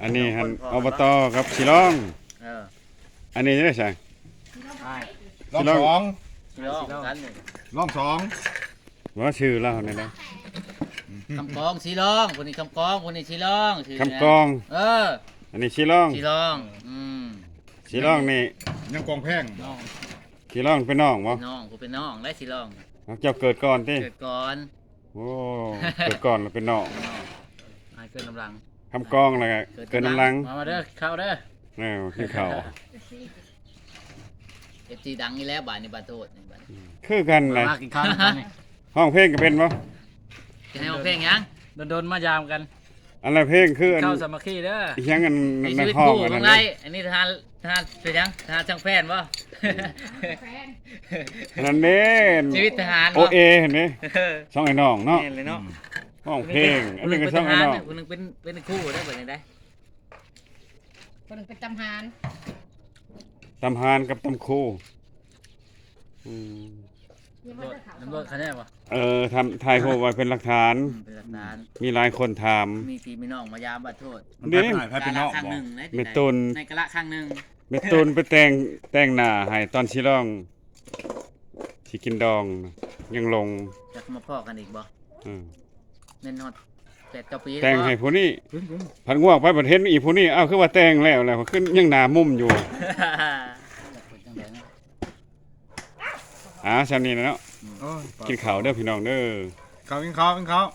ອັນນີ້ຫັ້ນ ສອງຄົນພໍ ອົບຕ ກັນບໍ່ ກັບສີລອງ ເອີ ອັນນີ້ໄດ້ໃສ ອ້າຍ ລອງສອງ ສີລອງກັນນີ້ ລອງສອງ ວ່າຊື່ລາວແນວໃດ ຄຳກອງ ສີລອງ ຜູ້ນີ້ຄຳກອງ ຜູ້ນີ້ສີລອງ ຊື່ ຄຳກອງ ເອີ ອັນນີ້ສີລອງ ສີລອງ ອືມ ສີລອງນີ້ ຍັງກອງແພງ ສີລອງເປັນນ້ອງບໍ່ ນ້ອງ ຜູ້ເປັນນ້ອງ ແລະສີລອງ ເຈົ້າເກີດກ່ອນຕິ ເກີດກ່ອນ ໂອ້ ເກີດກ່ອນແລ້ວເປັນນ້ອງ ເປັນນ້ອງ ອ້າຍເກີດນຳຫຼັງ ຄຳກອງແລ້ວກໍເກີດນຳຫຼັງ ມາ ມາເດີ ກິນເຂົ້າເດີ ເອີ ກິນເຂົ້າ ເອັຟຊີ ດັງອີກແລ້ວບາດນີ້ ບາດໂທດນີ້ບາດນີ້ ຄືກັນນະ ມາກິນເຂົ້ານຳກັນນີ້ ຮ້ອງເພງກໍເປັນບໍ່ ຈະໃຫ້ຮ້ອງເພງຫຍັງ ດົນໆມາຢາມກັນ ອັນລະເພງຄືອັນ ເຂົ້າສາມັກຄີເດີ ອີຫຍັງອັນ ໃນຊີວິດຄູ່ ຂອງໄດ້ ອັນນີ້ທະຫານ ທະຫານເປັນຫຍັງ ທະຫານຊ່າງແຟນບໍ່ ອັນນັ້ນເດ້ ຊີວິດທະຫານບໍ່ ໂອເອຫັ້ນເດ້ ເອີ ຊ່ອງອ້າຍນ້ອງເນາະ ແມ່ນເລີຍເນາະ ຮ້ອງເພງ ອັນນີ້ກໍຊ່ອງອ້າຍນ້ອງ ຜູ້ໜຶ່ງເປັນທະຫານ ຜູ້ໜຶ່ງເປັນ ເປັນຄູ່ໄດ້ ເປັນຈັ່ງໃດ ຜູ້ໜຶ່ງເປັນຕຳຫານ ຕຳຫານກັບຕຳຄູ ອືມ ຕຳຫຼວດ ຕຳຫຼວດຄະແນນບໍ່ ເອີ ທຳ ຖ່າຍຮູບໄວ້ເປັນຫຼັກຖານ ອືມ ເປັນຫຼັກຖານ ມີຫຼາຍຄົນຖາມ ມີພີ່ມີນ້ອງມາຢາມ ບາດໂທດ ເດ້ ໃຜເປັນນ້ອງ ໃນກາລະຄັ້ງໜຶ່ງ ແມ່ຕຸນ ໃນກາລະຄັ້ງໜຶ່ງ ແມ່ຕຸນໄປແຕ່ງ ແຕ່ງໜ້າໃຫ້ຕອນສີລອງ ຊິກິນດອງ ຍັງຫຼົງ ຢາກມາພໍ້ກັນອີກບໍ່ ອືມ ແມ່ນຮອດແປດເກົ້າປີ ແຕ່ງໃຫ້ຜູ້ນີ້ ເພິ່ນ ເພິ່ນ ພັດງວກໄປ ພັດເຫັນອີກຜູ້ນີ້ ອ້າວ ຄືວ່າແຕ່ງແລ້ວ ແລ້ວຄືຍັງໜ້າມຸມຢູ່ ອ່າ ຊ່ຳນີ້ແຫຼະເນາະ ໂອ້ຍ ກິນເຂົ້າເດີພີ່ນ້ອງເດີ ເຂົ້າ ກິນເຂົ້າ ກິນເຂົ້າ